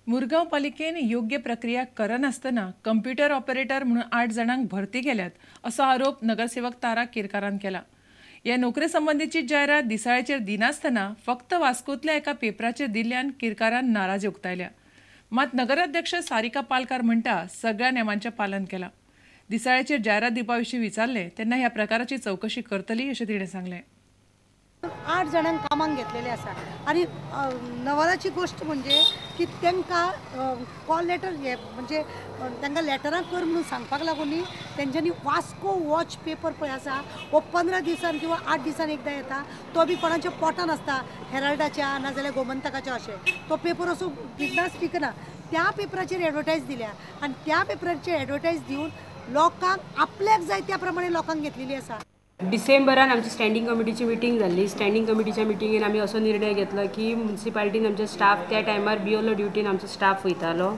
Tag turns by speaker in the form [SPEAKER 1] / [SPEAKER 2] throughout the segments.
[SPEAKER 1] मुरगांव पालिकेन योग्य प्रक्रिया करनासतना कंप्युटर ऑपरेटर म्हणून 8 जाणांक भरती केल्यात असो आरोप नगरसेवक तारा केरकारान केला. ह्या नोकरे संबंदीची जायरात दिसाळ्याचेर दिनासतना फक्त वास्कोतल्या एका पेपराचेर दिल्ल्यान केरकारान नाराजी उक्तायल्या. मात नगराध्यक्ष सारिका पालकार म्हणटा सगळ्या नेमांचें पालन केलां. दिसाळ्याचेर जायरात दिवपा विशीं विचारलें तेन्ना ह्या प्रकाराची चवकशी करतली अशें तिणें सांगलें.
[SPEAKER 2] 8 जाणांक कामाक घेतलेले आसा आनी नवराची गोष्ट म्हणजे की तांकां कॉल लेटर म्हणजे तांकां लेटरां कर म्हणून सांगपाक लागून न्ही तेंच्यांनी वास्को वॉच पेपर पळय आसा हो 15 दिसान किंवा 8 दिसान एकदां येता, तो बी कोणाच्या पोटान आसता, हेराल्डाच्या नाजाल्यार गोमंतकाच्या, अशें तो पेपर असो बिजनेस टिकना. त्या पेपराचेर एडवर्टायज दिल्या आनी त्या पेपराचेर एडवर्टायज दिवन लोकांक आपल्याक जाय त्या प्रमाणे लोकांक घेतलेली आसा.
[SPEAKER 3] डिसेंबरान आमची स्टँडिंग कमिटीची मिटींग जाल्ली. स्टँडिंग कमिटीच्या मिटिंगेन आमी असो निर्णय घेतलो की मुन्सिपालिटीन आमचो स्टाफ त्या टायमार बीएलओ ड्युटीन आमचो स्टाफ वयतालो.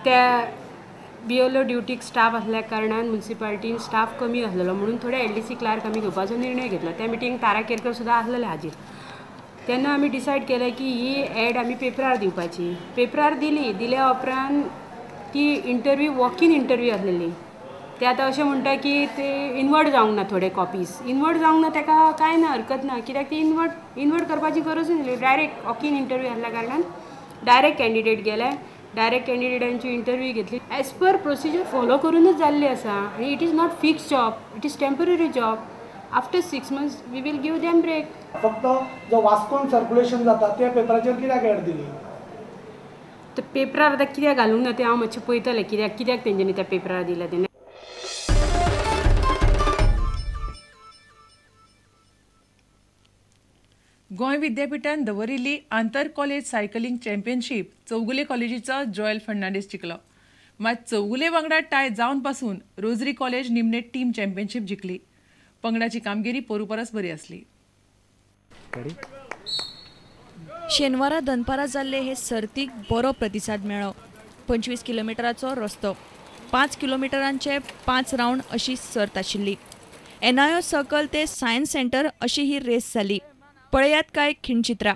[SPEAKER 3] त्या बीएलओ ड्युटीक स्टाफ आसल्या कारणान मुन्सिपालिटीन स्टाफ कमी आसलेलो म्हणून थोडे एलडीसी क्लार्क आमी घेवपाचो निर्णय घेतलो. त्या मिटींग तारा केरकर सुद्दां आसलेले हाजीर. तेन्ना आमी डिसायड केलें की ही एड आमी पेपरार दिवपाची. पेपरार दिली, दिल्या उपरांत ती इंटरव्यू वॉक इन इंटरव्यू आसलेली. ते आतां अशें म्हणटा की ते इनवर्ट जावंक ना, थोडे कॉपीज इनवर्ट जावंक ना, ताका कांय ना, हरकत ना, कित्याक ती इनवर्ट करपाची गरजूच नासली. डायरेक्ट वॉक इन इंटरव्यू आसल्या कारणान डायरेक्ट कॅन्डिडेट गेले, डायरेक्ट कॅन्डिडेटांची इंटरव्यू घेतली. एज पर प्रोसिजर फॉलो करूनच जाल्ली आसा आनी it is not fix job, it is temporary job. After 6 months we will give them break.
[SPEAKER 4] फक्त जो वास्कोन सर्क्युलेशन जाता त्या पेपराचेर कित्याक एड दिली?
[SPEAKER 3] तर पेपरार आतां कित्याक घालूंक ना तें हांव मातशें पळयतलें, कित्याक तेंच्यांनी त्या पेपरार दिलां तें.
[SPEAKER 1] गोंय विद्यापीठान दवरिल्ली आंतर कॉलेज सायकलिंग चॅम्पियनशीप चौगुले कॉलेजीचो जॉयल फर्नांडीस जिखलो. मात चौगुले वांगडा टाय जावन पासून रोजरी कॉलेज निमणे टीम चॅम्पियनशीप जिखली. पंगडाची कामगिरी पोरू परस बरी आसली.
[SPEAKER 5] शेनवारा दनपारा जाल्ले हे सर्तीक बरो प्रतिसाद मेळ्ळो. 25 किलोमिटराचो रस्तो, 5 किलोमिटरांचे 5 रावंड अशी सर्त आशिल्ली. एनआयओ सर्कल ते सायन्स सेंटर अशी ही रेस जाली. पळयात काय खिणचित्रा.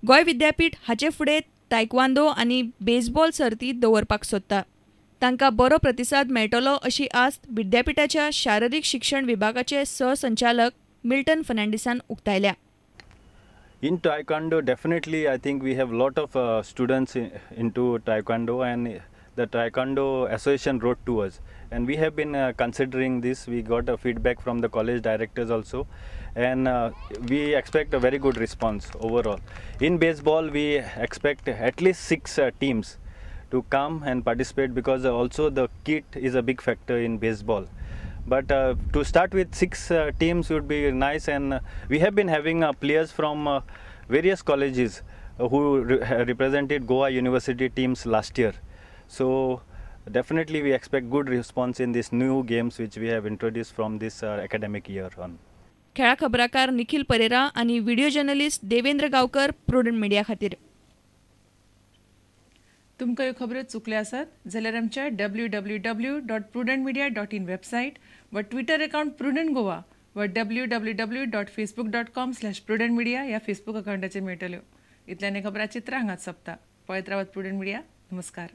[SPEAKER 5] गोंय विद्यापीठ हाचे फुडें तायक्वांदो आनी बेसबॉल सर्ती दवरपाक सोदता. तांकां बरो प्रतिसाद मेळटलो अशी आस्त विद्यापीठाच्या शारिरीक शिक्षण विभागाचे सहसंचालक मिल्टन फर्नांडीसान उक्तायल्या.
[SPEAKER 6] In Taekwondo, definitely I think we have lot of students into Taekwondo, and the Taekwondo Association wrote to us, and we have been considering this. We got a feedback from the college directors also, and we expect a very good response overall. In baseball, we expect at least 6 teams to come and participate, because also the kit is a big factor in baseball. But to start with, 6 teams would be nice, and we have been having players from various colleges who represented Goa University teams last year. So definitely we expect good response in these new games which we have introduced from this academic year on.
[SPEAKER 5] खेळा खबराकार निखिल परेरा आणि video journalist Devendra Gaonkar, Prudent Media खातीर.
[SPEAKER 1] तुमकां ह्यो खबऱ्यो चुकल्यो आसत जाल्यार आमच्या www.prudentmedia.in website वा Twitter account prudent Goa वा www.facebook.com/prudentmedia ह्या फेसबूक अकाउंटाचेर मेळटल्यो. इतल्यान खबरां चित्रां हांगाच सोंपता. पळयत रावात प्रुडंट मिडिया. नमस्कार.